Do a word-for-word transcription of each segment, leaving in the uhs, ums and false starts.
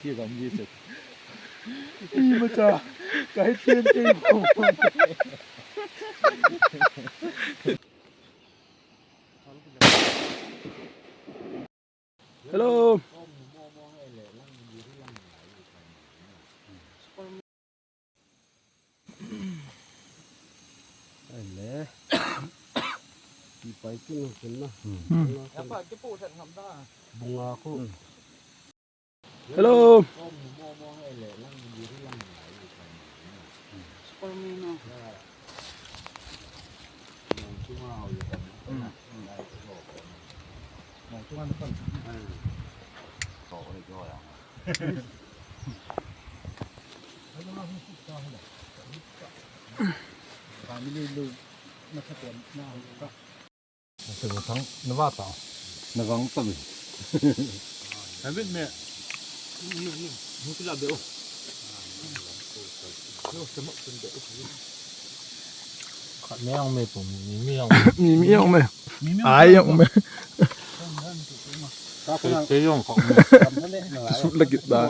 Ki gam gi se. Imacha. Kai chen ke. Hello. Ai le. Ki pai kin kin na. Hmm. Bunga ko. Hmm. Hello. Family lo na ka na ka. Thang na va ta. Na vang ta mi. David me. Ni ni ni. Ni kila be o. Yo, sama pun be o. Khat me ang me pun, mi mi ang. Mi mi ang me. Mi mi ai ang me. Te, te yong kong. Sut lagi ta.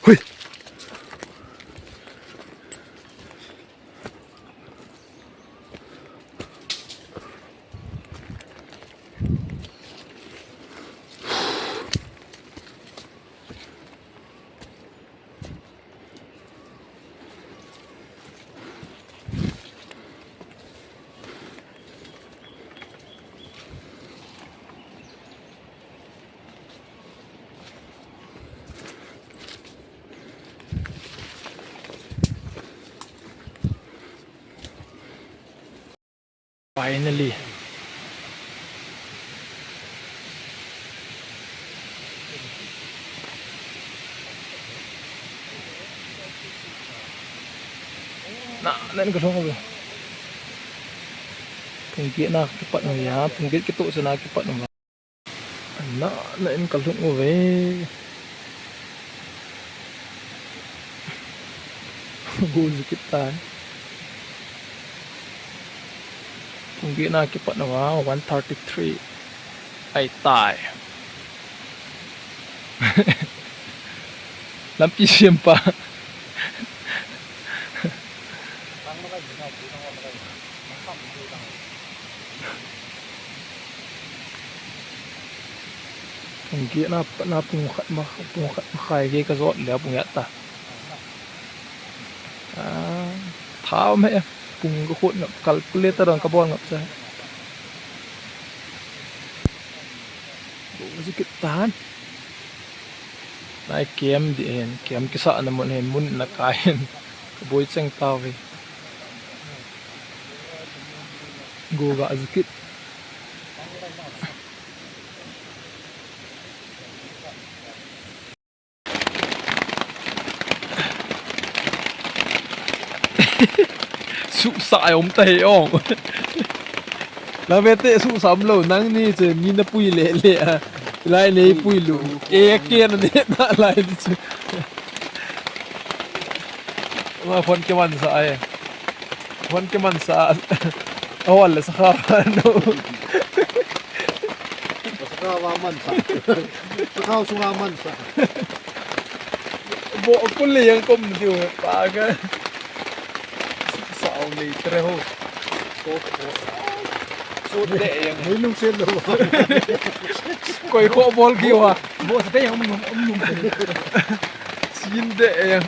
Hui. Finally. Na, na in ka lhung uve. Pung get na kipat uve ya, pung get kitoh chana kipat uve. Na, na in ka lhung uve. Go ji kit tai. Pung get na kipat uva, one thirty-three. Ai tai. Lampi siam pa. Pung get na, na pung khat ma, pung khat makhai gei ka jot le pung get ta. Ah, tha um e, pung ka khut ngap, calculator ang ka bol ngap cha. Go ji kit tan. Nai kem di hen, kem kisa na mun hen, mun na kai hen. Ka boi cheng tau ve. Go ga ji kit. Suhsah a um ta hi ong. La ve te suhsah um lou, nangni chu mi na pui le le a. Lai nei pui lu. E ke na ne na lai ni chu. Ma phone ke man sa ai. Phone ke man sa. Awal le sa kha no. Sakha va man sa. Sakha sunga man sa. Bo kul le yang kom diu pa ka. Sao nei tre ho. So, so de yang. Nei lung sen lo. Koi ko bol ki wa. Bo sa de yang um um um. Sin de yang.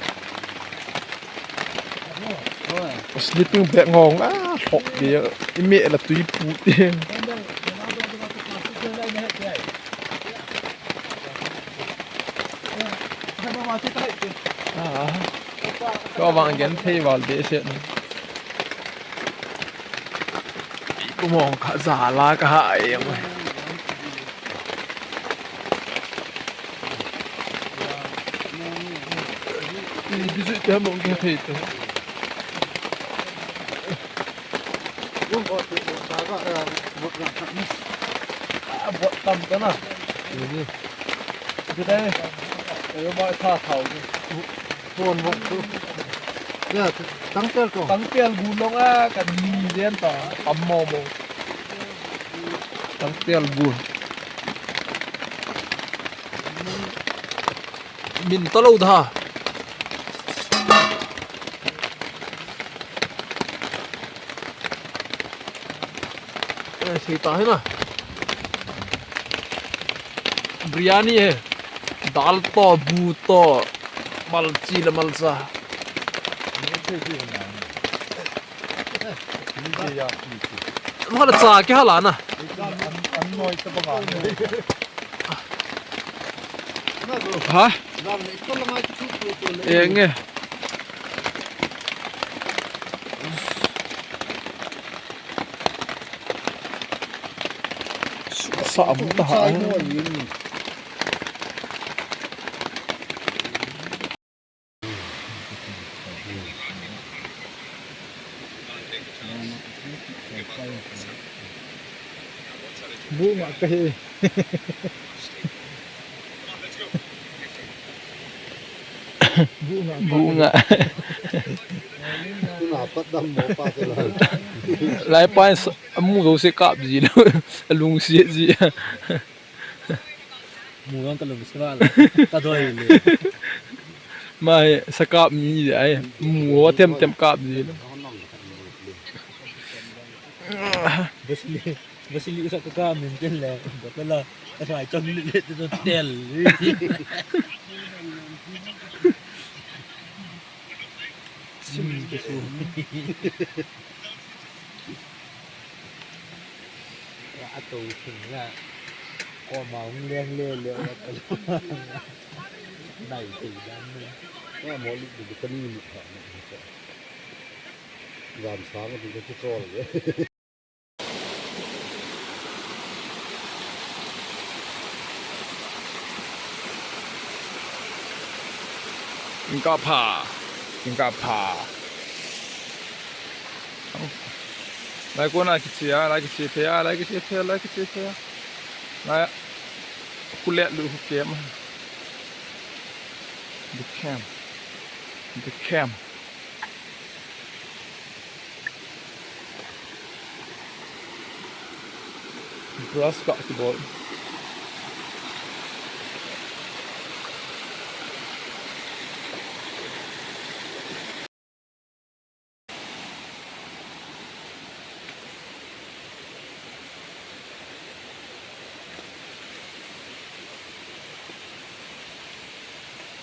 Sleeping bag ngong a, thok dia. I meh la tui pu ti. Ah, ka vang gen thei val be se. Kumong kha jala ka ha e. Ih, bizu te ham ong ke thei te. Bot tam ka na. Kidai. Ayo ba tha thau. Phone bot tu. Ya, tang tel ko. Tang tel gu long a kan ni jen ta. Tam mo mo. Tang tel gu. Min ta lo da. Eh, thei ta hi na. Biryani he. Dal to, bu to, malchi le malcha. Mala cha ki hala na. Ha? Enge. Sa amu ta ha. Bu nga ka he. Bu nga. Bu nga. Tuna pat dam mo pa te la. Lai pa amu zo se kap ji lo. Alung se ji. Mu ang kalung se ba la. Ka doi le. Mai sakap mi ai. Mu tem tem kap ji lo. Vasili, vasili sa ka ka min tel le, botla la, ka sai chang le le to tel. Sim ke su. Ra to sim la. Ko ma hung le le le. Nai te dan ne. Ya mo li du ka ni ni. Gam sa ma du ka chol le. Tingkah pha. Tingkah pha. Lai kona kiche a, lai kiche phe a, lai kiche phe a, lai kiche phe a. Lai kulet lu hu kem. Dikhem. Dikhem. Brush ka kibol.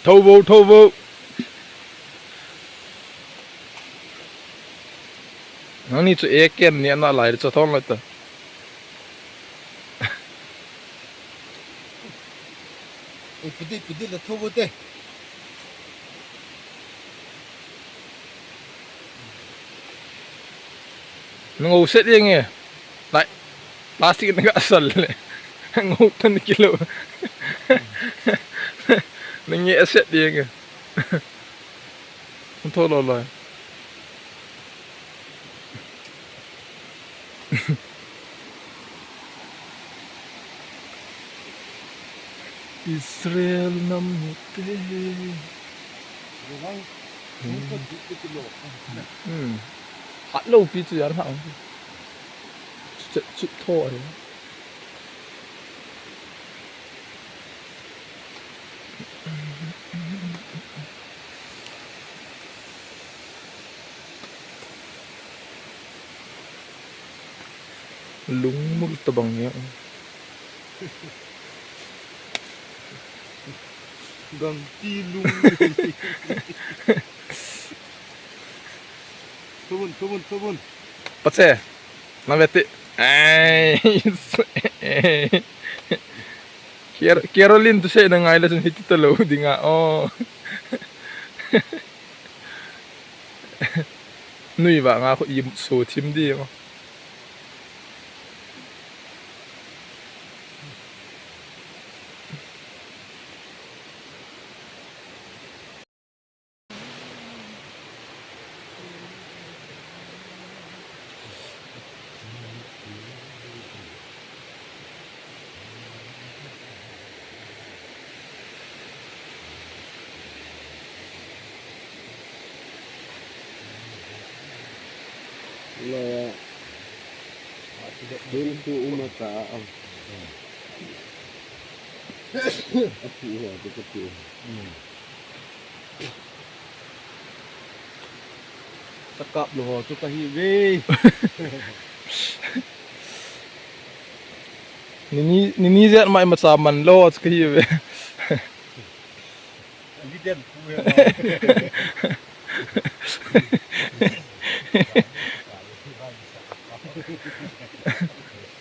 Tho vo, tho vo. Nangni chu A K M ni ana lai chu thon lai ta. Ei, pidi, pidi la tho vo te. Nangou set yeng e. Lai. Plastic na ka sal le. Ngou tan kilo. Nange set yeng e. Tho lo lo. Israel nam te. Hmm. Hat lo pi chu yar ha. Chu, chu tho ai. Lungmul tabang ya. Gangti lungmul. Tubun, tubun, tubun. Pache. Na vete. Ai. Car-, Caroline tu se na ngai la sun hiti talo dinga. Oh. Nui va nga khu i so thim di ngo. Tun khu uma ta a. Apu ho, tu ka pu. Sakap lo ho, tu ka hi ve. Nini, nini zet mai ma sa man lo, tu ka hi ve.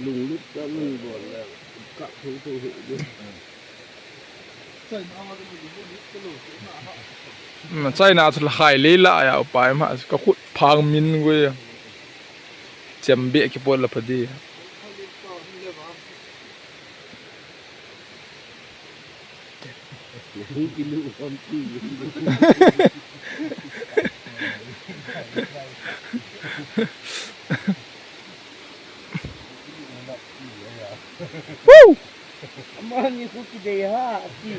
Lunglut ka lung bol le ka thu thu hi. China chu la khai le la ya upai ma ka khut phang min go ya. Chem be ki pol la phadi. Woo! Amani ko kidei ha, ati.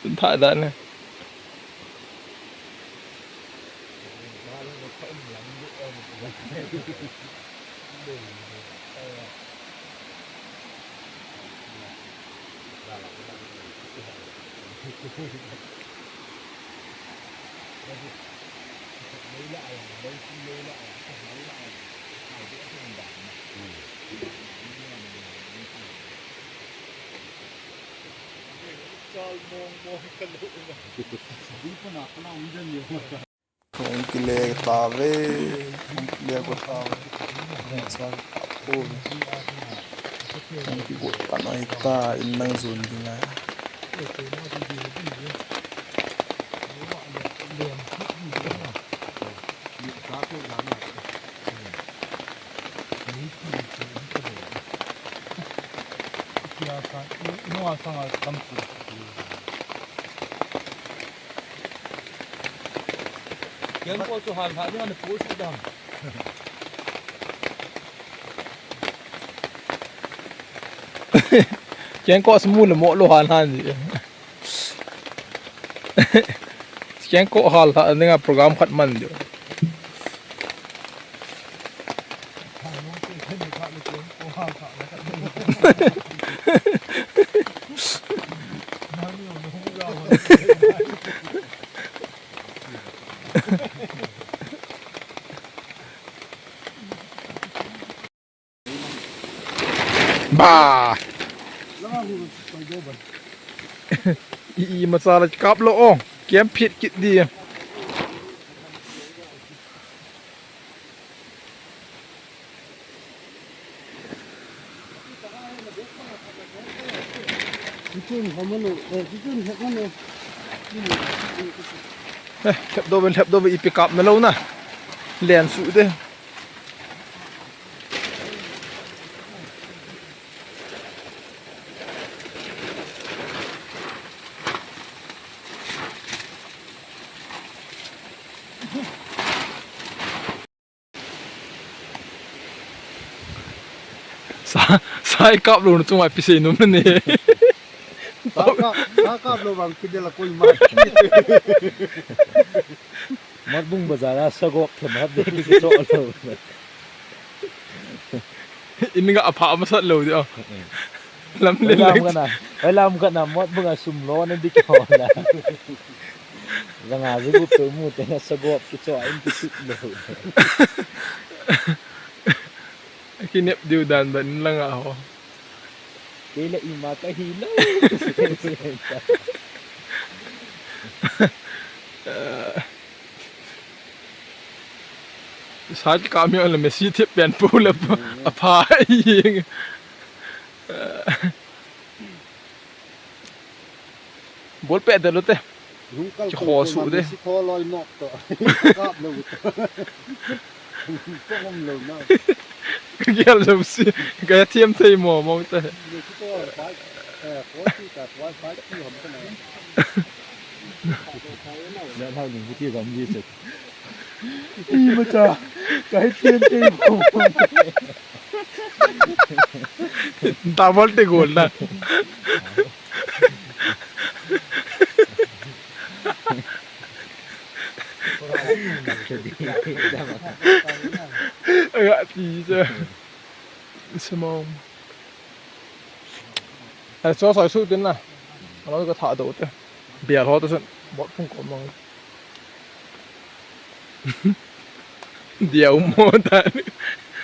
Tun tha da ne. Hung kile tave, hung kile go tave. Sa kapo. Hung kigo ta noi ta, in lang zon ding a. Kengkoh chu hal hal ni, hon pu chu dam. Kengkoh smu le mo lo hal hal ni. Kengkoh hal hal ni nga program khat man jo. Ba. I, i masa la kap lo o. Kem phit kit di. Kichun hamano, eh, kichun hepmano. Eh, hep do ben, hep do ben, ipi kap na lo na. Len su de. Sa, sa i kap lo nu chunga pi sei nom ne. Sa kap, sa kap lo bang kidel a koi ma. Matbung bazar a sagop them hat de ki cho lo. In nga apha masat lo de. Lam le lam le. Kana, oi lam kana Matbung a sum lo na dik ho la. Langa zu gup to mu te na sagop ki cho in ki suk lo. Ki nep diu dan ban langa ho. Kei la ima ka hi lo. Sa ki kap mi la Messi thip pen pu la apha i. Bol pe de lo te. Ki kho su de. Si kho loi nok to. Kap lo to. Kong om lo na. Ka gel lo si. Ka thiam thei mo mo te. Ni ki to five, eh, forty ka five, five ki hom ka na. Ya thau ni ki gam ji se. Imacha, ka hi chen chen ko. Double te goal na. Aga ti cha. Simong. Ai, cho soi su tin na. Ano ka tha do te. Bia ho to sun. Bot phung ko mang. Diau mo ta.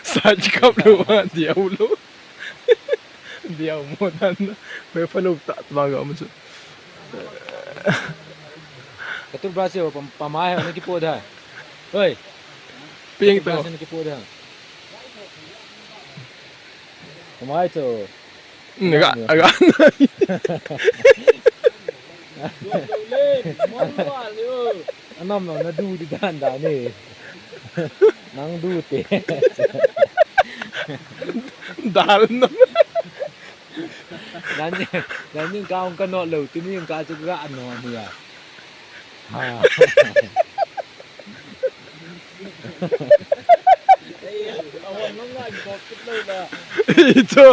Sa chi kap lo ma diau lo. Diau mo ta. Be fa lo ta ma ga mo chu. Ka toothbrush ho pam, pamai ho na ki po da. Oi. Ping to. Toothbrush na ki po da. Pamai to. Nga, nga. Anam lo na du di dan dan ni. Nang du te. Dal nam. Dan ni, dan ni ka ong ka no lo, tu ni ka chu ga no ni ya. Ha. Ito,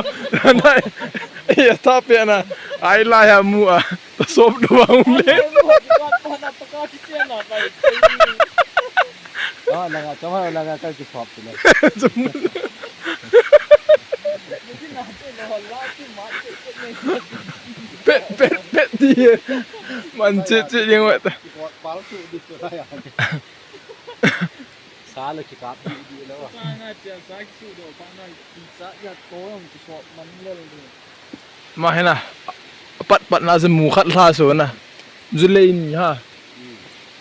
na, iya tapi na, ai la ya mu a, ta sop do ang le. Oh, langa, chama langa ka ki sop tu le. Pet, pet, pet di. Man che che yang wa ta. Pal tu di tu ya. Sa la ki kap di di lo. Sa na cha, sa ki su do, pa na ki sa ya to ang ki sop man le le. Ma hena, pat pat na se mu khat hla so na. July ni ha.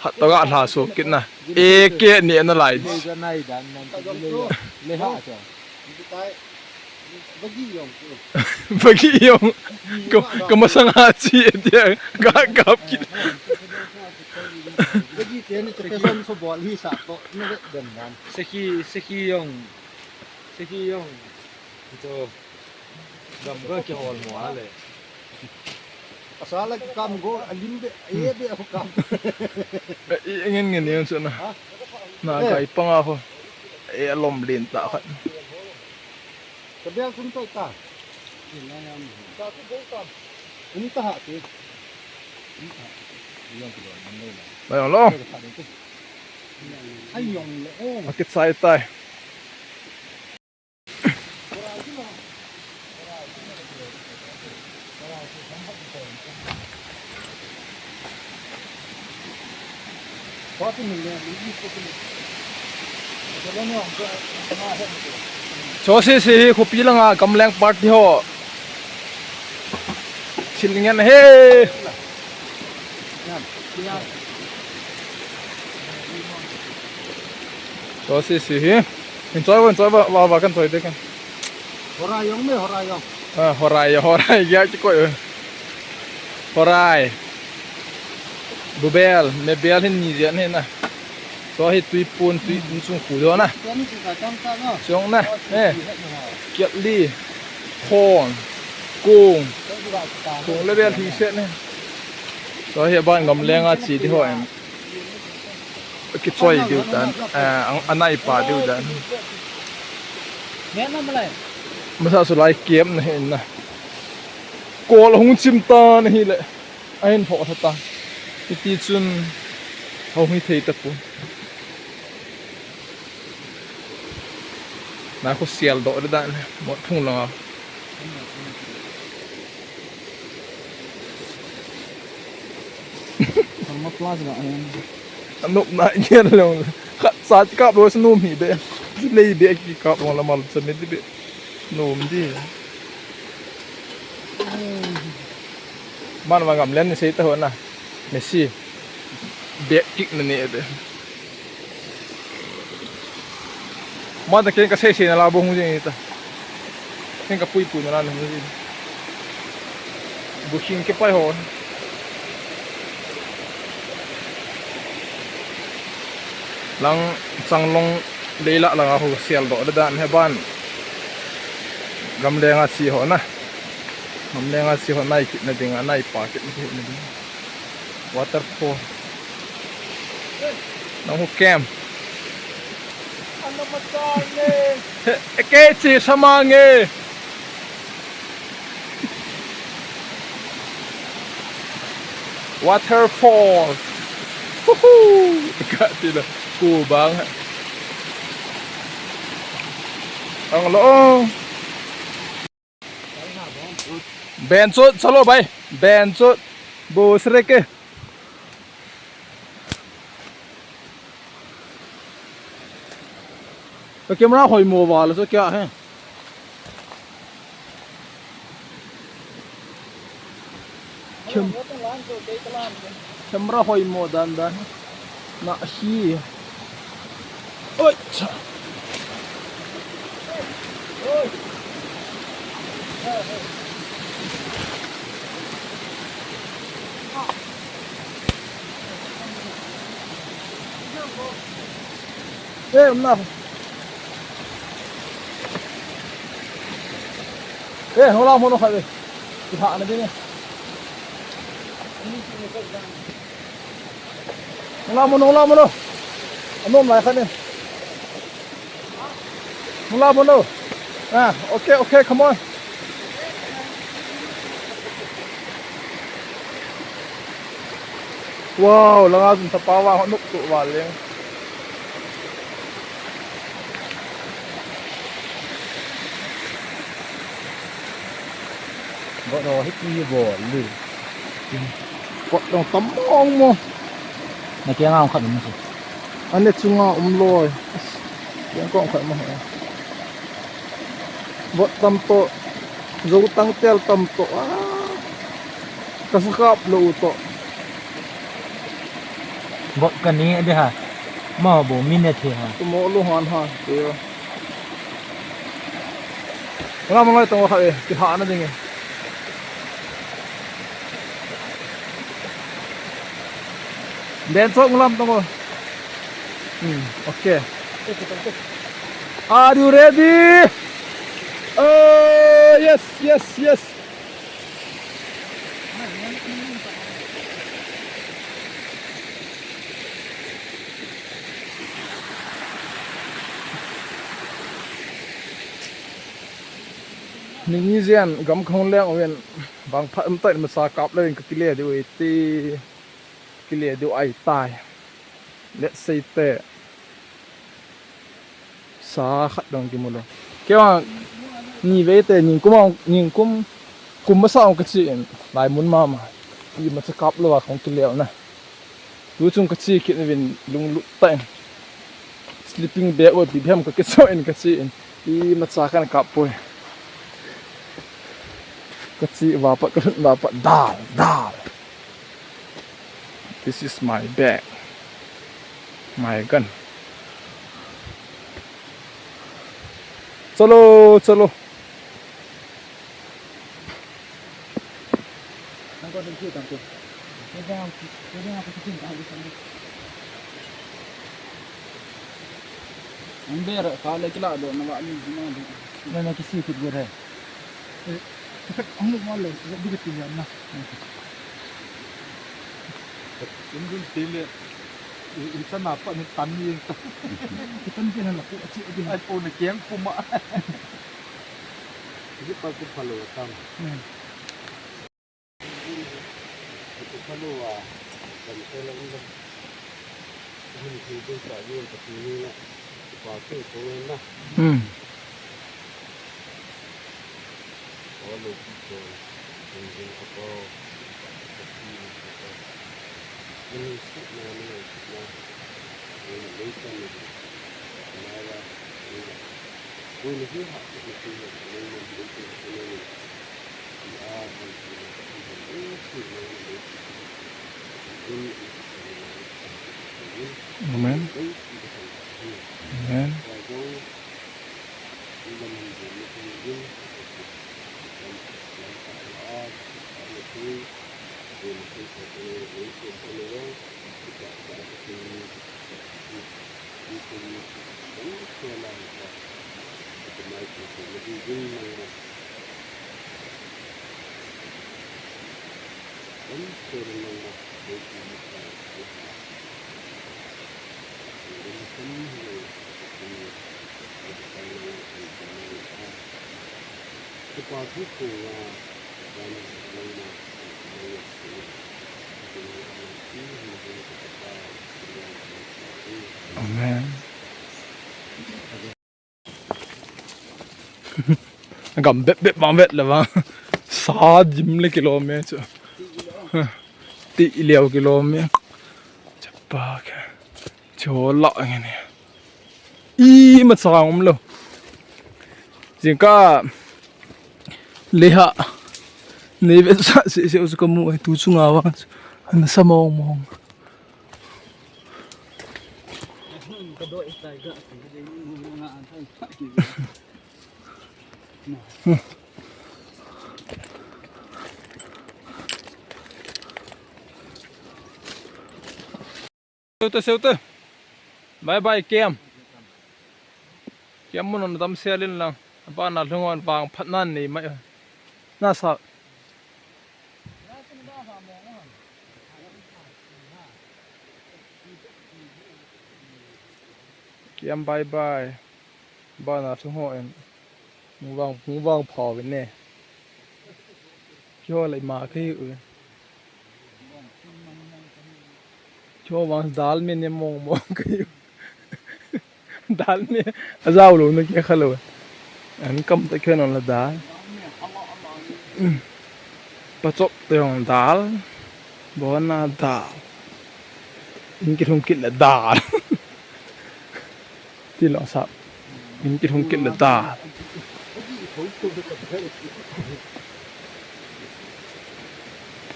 Hat to ga hla so kit na. E ke ni na lai. July ga nai dan nan July. Le ha cha. Bagi yong. Bagi yong. Ko, ko masang ha chi e dia. Ga kap kit. Bagi te ni te son so bol hi sa to. Ni den nan. Sakhi, sakhi yong. Sakhi yong. Ito. Dam ga ki hol mo ale. Asala ki kam go, alim be, aye be ako kam. I, i, ngin, ngin, yun sa na. Ha? Na, eh, kai panga ho. E, alom din ta khat. Ka bel sun to ta. Sa ku go kam. Uni ta ha ti. Ayun lo. Ayun lo. Akit sai tai. Cho sisi hi khopi langa gamleng party ho. Thil ngen he. Cho sisi hi. Enjoy, enjoy, va, va, va, kan enjoy de kan. Horai yong me, horai yong. Ah, horai, horai, ya ki koi. Horai. Bubel, mebel hin ni jen hin na. Cho hi tuipun, tui, insung khu jo na. Siong na, eh. Kiat li, khon, kung. Kung le bel hi set ne. Cho hi ban gamlenga chi di ho em. Kichoi diu dan, eh, ang, anai pa diu dan. Masa su lai kem na hin na. Kol hung chim ta na hi le. Ahin pho tha ta. Iti chun hau hi thei ta pu. Na ko sial do dan. Mo thung la. Thermoplastic la ahin. Anop na ngen long. Khat sa kap lo sa nom hi be. Lei be ki kap long la mal sa me di be. Nom di. Man wa gamlen ni sei ta ho na. Messi. Be kick na ne be. Mata ken ka sei sei na la bo hung jeng ita. Ken ka pui pui na la hung jeng. Buhing ke pai ho. Lang chang long leila langa ho sial do da dan he ban. Gamlenga chi ho na. Gamlenga chi ho nai kit na dinga, nai pa kit na dinga. Waterfall. Nang hu kem. Ano matal ne? He, ke chi sama nge. Waterfall. Huhu. Ka ti la. Ku bang. Ang lo. Benchot, chalo bhai. Benchot. Bo sreke. Ka camera hoi mo wala so kya hai? Cam-, camera hoi mo dan dan. Na hi. Oi, cha. Eh, um na. Eh, hola mono khabe. Ki ha na de ne. Hola mono, hola mono. Anom lai khat ne. Mula mono. Ah, okay, okay, come on. Wow, langa jun tapa wa nuk tu wa le. Bo do hi ki bo le. Kot dong tam mong mo. Na ke ngau khat mo. Ane chunga um loi. Yang kong khat mo. Vot tam to. Zo tang tel tam to. Ah. Ka sakap lo to. Vot ka ni de ha. Ma bo mi ne the ha. Tu mo lo han ha. Te yo. Ngam ngoi tong kha e. Ki ha na ding e. Den chok ngam tong. Hmm, okay. Are you ready? Oh, yes, yes, yes. Ni ni jen gam khong leng uvin bang phat um tai masa kap leng ka kile diu e ti. Kile diu ai tai. Let's say te. Sa khat dong kimu lo. Kewa ni ve te ning kum ong, ning kum, kum masa ong ka chi in lai mun mama. Ima cha kap lo a khong kile na. Tu chung ka chi kit na vin lunglut ta in. Sleeping bag o pi bhem ka kiso in ka chi in. Ima cha kan kap poi. Ka chi va pat ka lut va pat dal, dal. This is my bag. My gun. Chalo, chalo. Ang bera, kala kila do, na wa ni, na do. Na, na kisi kit go re. Eh, kita ang mo le, di ka tiyan na. Yung dun tile, yung isa na pa, ni tani yung ta. Kita ni na lapu, at si, ay, po, na kiyang puma. Hindi pa ko palo, tama. Hmm. Ito pa lo, ah, ganito lang ba? Hindi ko sa yun, pati yun na. Ipati ko yun na. Hmm. All of people, hindi ko po, pati ko po. Hindi ko na, hindi ko na. Hindi ko na. Hindi ko na. Amen. Amen. Amen. Gam bep bep bang vet le bang. Sa dim le kilom e chu. Ti leo kilom e. Chapa ke. Chu la nge ne. Ima chang um lo. Jingkah le ha. Nei vet sa se se u chu ka mu e tu chunga vang. Ana sa mong mong. Seute, seute. Bye bye, Kem. Kem mun on dam selin lang. Apa na lhung on vang phat nan nei mai. Na sa. Kem bye bye. Bana thu ho en. Hung vang, hung vang phau ve ne. Kio lai ma kei u. Kio vang dal me ne mong mong kei u. Dal me a zau lo na kia kha lo. An kam ta kio non la dal. Pachok te hong dal. Bona dal. In kithung kit le dal. Ti lo sa. In kithung kit le dal.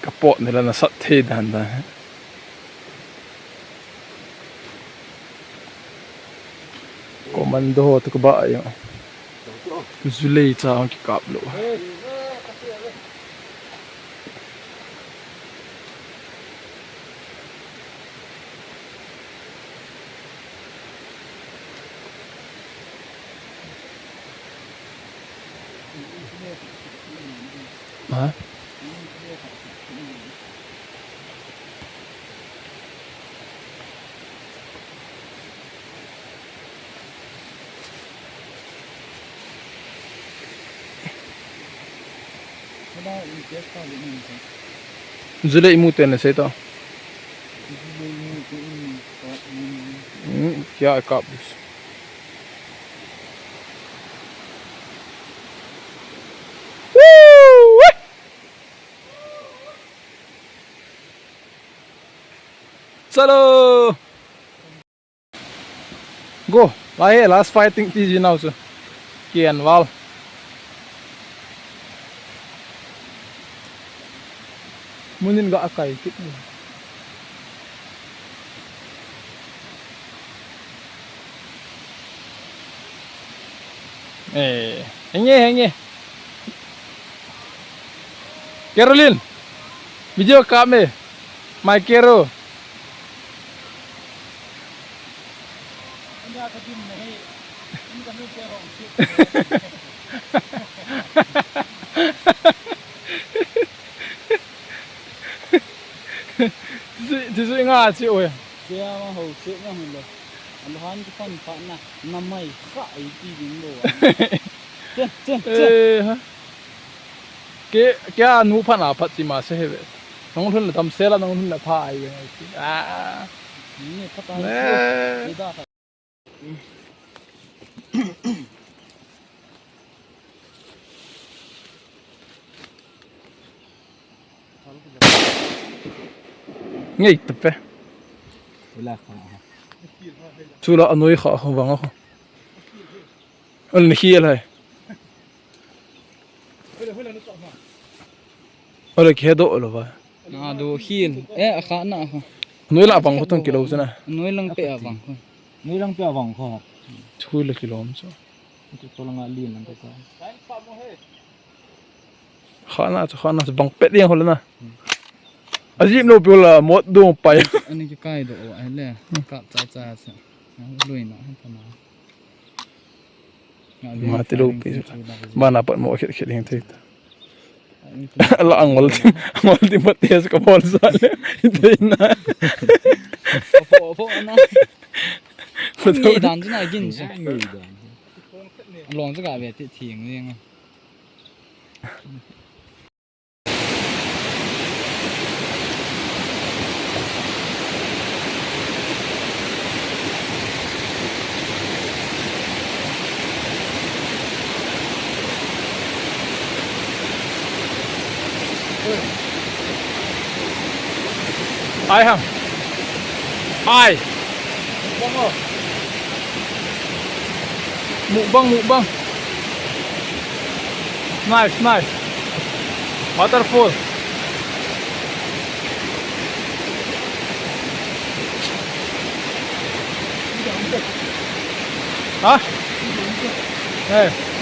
Ka pot ni la na sat thei dan dan. Commando ho to ka ba yo. Julei cha ki kap lo. Ha? Julei imu ten le sei to. Hmm, kia kap. Woo! Chalo! Go, lai he last fighting ti ji nau chu. Kian val. Munin ga akai kit. Eh, henge, henge. Caroline, video kap me. My Kero. Tisui, tisui nga chi oi. Kei a ma ho che na hun lo. An han ki pan pa na, na mai kha ai ti ding lo. Chen, chen, chen. Eh, ha. Ke, kei a nu phat na phat chi ma se he ve. Nong lhun le tam se la, nong lhun le pha ai ve ngai chi. Ah. Ni phat ai. Ne. Ni da phat. Ngei ta pe. Ula kha. Chula anoi kha ho vang ho. Ol ni hiel hai. Ol ki he do lo ba. Na do hiel. Eh, a kha na ho. Noi la bang ko tong kilo chana. Noi lang pe a bang ko. Noi lang pe a bang ko. Thui la kilom so. Ko lang a lin lang ko. Khana chu, khana chu bang pet ding hol na. Ajim lo pi la mot dong pai. Ani ki kai do ai le. Kap cha cha sa. Lui na han pa na. Ma ti lo pi. Bana pat mo khet khet ding thei. La angol ti, angol ti ma tes ka bol sa le. Thei na. Pho, pho na. Ni dan chu na gin sa. Long chu ga ve ti thing ni nga. Ai ham. Ai. Mukbang, mukbang. Nice, nice. Waterfall. Ha? Eh.